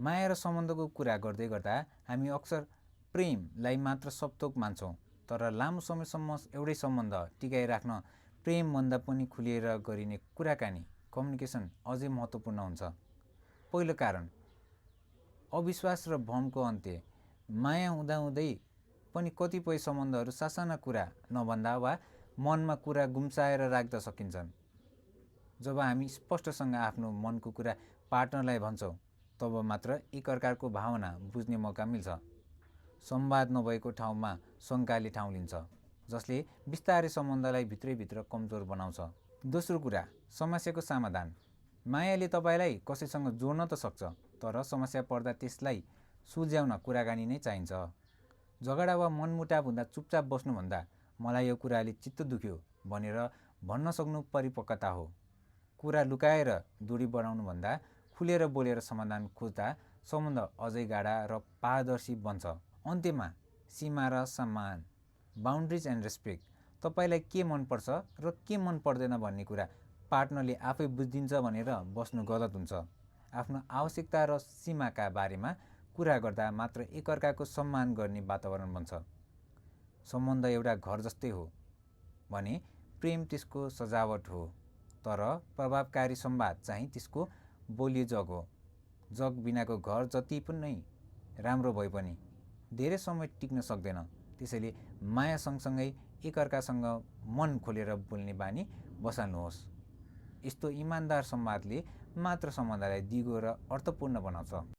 माया र सम्बन्धको कुरा गर्दै गर्दा हामी अक्सर प्रेमलाई मात्र सबथोक मान्छौँ, तर लामो समयसम्म एउटै सम्बन्ध टिकाइराख्न प्रेमभन्दा पनि खुलेर गरिने कुराकानी, कम्युनिकेसन अझै महत्त्वपूर्ण हुन्छ। पहिलो कारण, अविश्वास र भ्रमको अन्त्य। माया हुँदाहुँदै पनि कतिपय सम्बन्धहरू सासाना कुरा नभन्दा वा मनमा कुरा गुम्साएर राख्दा सकिन्छन्। जब हामी स्पष्टसँग आफ्नो मनको कुरा पार्टनरलाई भन्छौँ, तब मात्र एकअर्काको भावना बुझ्ने मौका मिल्छ। संवाद नभएको ठाउँमा शङ्काले ठाउँ लिन्छ, जसले बिस्तारै सम्बन्धलाई भित्रैभित्र कमजोर बनाउँछ। दोस्रो कुरा, समस्याको समाधान। मायाले तपाईँलाई कसैसँग जोड्न त सक्छ, तर समस्या पर्दा त्यसलाई सुल्झ्याउन कुराकानी नै चाहिन्छ। झगडा वा मनमुटाव हुँदा चुपचाप बस्नुभन्दा मलाई यो कुराले चित्त दुख्यो भनेर भन्न सक्नु परिपक्वता हो। कुरा लुकाएर दूरी बढाउनुभन्दा खुलेर बोलेर समाधान खोज्दा सम्बन्ध अझै गाढा र पारदर्शी बन्छ। अन्त्यमा, सीमा र सम्मान, बााउन्ड्रिज एन्ड रेस्पेक्ट। तपाईँलाई के मनपर्छ र के मन पर्दैन भन्ने कुरा पार्टनरले आफै बुझिदिन्छ भनेर बस्नु गलत हुन्छ। आफ्नो आवश्यकता र सीमाका बारेमा कुरा गर्दा मात्र एकअर्काको सम्मान गर्ने वातावरण बन्छ। सम्बन्ध एउटा घर जस्तै हो भने प्रेम त्यसको सजावट हो, तर प्रभावकारी संवाद चाहिँ त्यसको बलियो जग हो। जग बिनाको घर जति पनि राम्रो भए पनि धेरै समय टिक्न सक्दैन। त्यसैले माया सँगसँगै एकअर्कासँग मन खोलेर बोल्ने बानी बसाल्नुहोस्। यस्तो इमान्दार संवादले मात्र सम्बन्धलाई दिगो र अर्थपूर्ण बनाउँछ।